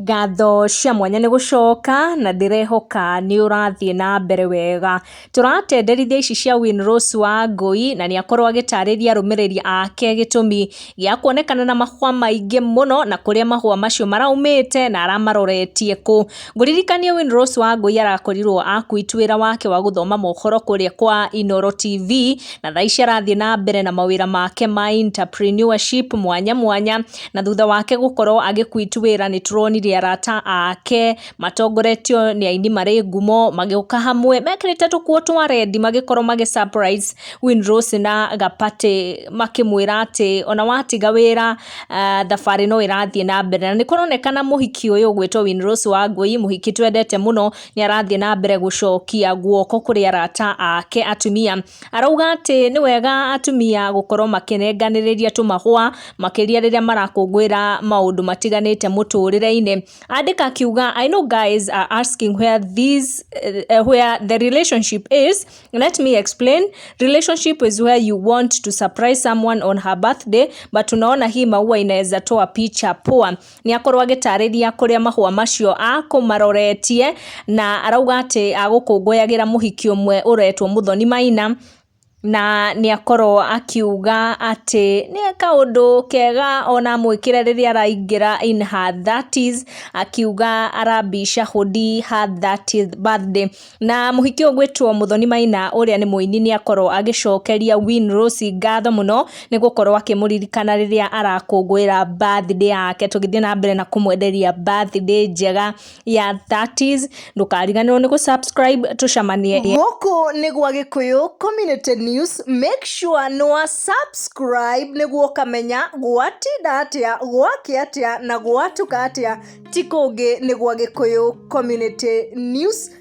Ngatho cia mwanya nĩ gũcoka na ndĩrehoka nĩ ũrathiĩ na mbere wega. Tũratenderithia ici cia Winrose Wangũi na nĩ akorwo agĩtarĩria arũmĩrĩri ake gĩtũmi gĩa kuonekana na mahũa maingĩ mũno na kũrĩa mahũa macio maraumĩte na aramaroretie kũ. Ngũririkanie Winrose Wangũi arakorirwo a quit wĩra wake wa gũthoma mohoro kũrĩa kwa Inooro TV, na thaa ici arathiĩ na mbere na mawĩra make ma entrepreneurship mwanya mwanya. Na thutha wake gũkorwo agĩ quit wĩra, nĩ tũronire arata ake matongoretio nĩ aini marĩ ngumo magĩũka hamwe mekĩrĩte tũkuo twa red, magĩkorwo magĩ surprise Winrose na gapatĩ, makĩmwĩra atĩ ona watiga wĩra, thabarĩ no ĩrathiĩ na mbere. Na nĩ kũronekana mũhiki ũyũ ũgwĩtwo Winrose Wangũi, mũhiki twendete mũno, nĩ arathiĩ na mbere gũcokia guoko kũrĩ arata ake atumia. Arauga atĩ nĩ wega atumia gũkorwo makĩnenganĩrĩria tũmahũa, makĩria rĩrĩa marakũngũĩra maũndũ matiganĩte mũtũrĩre-inĩ. Andĩka akiuga, "I know guys are asking where the relationship is. Let me explain. Relationship is where you want to surprise someone on her birthday, but tunaona hii maua inaweza toa picha poa." Nĩ akorwo agĩtarĩria kũrĩa mahũa macio akũmaroretie, na arauga atĩ agũkũngũyagĩra mũhiki ũmwe ũretwo Mũthoni Maina, na nĩ akorwo akiuga atĩ nĩ kaũndũ kega ona amwĩkĩre rĩrĩa araingĩra in her 30s, akiuga arabisha hodi her 30th birthday. Na mũhiki ũyũ gwĩtwo Mũthoni Maina, ũrĩa nĩ mũini, nĩ akorwo agĩcokeria Winrose ngatho mũno nĩ gũkorwo akĩmũririkana rĩrĩa arakũngũĩra birthday yake. Tũgĩthiĩ na mbere na kũmwenderia birthday njega ya 30s. Ndũkariganĩrwo nĩ gũ-subscribe, tũcemanie. Gũkũ nĩ gwa Gĩkũyũ Community News. Make sure nĩ wa subscribe nĩguo ũkamenya gwatinda atĩa, gwakĩa atĩa na gwatuka atĩa. Ti kũngĩ, nĩ gwa Gĩkũyũ Community News.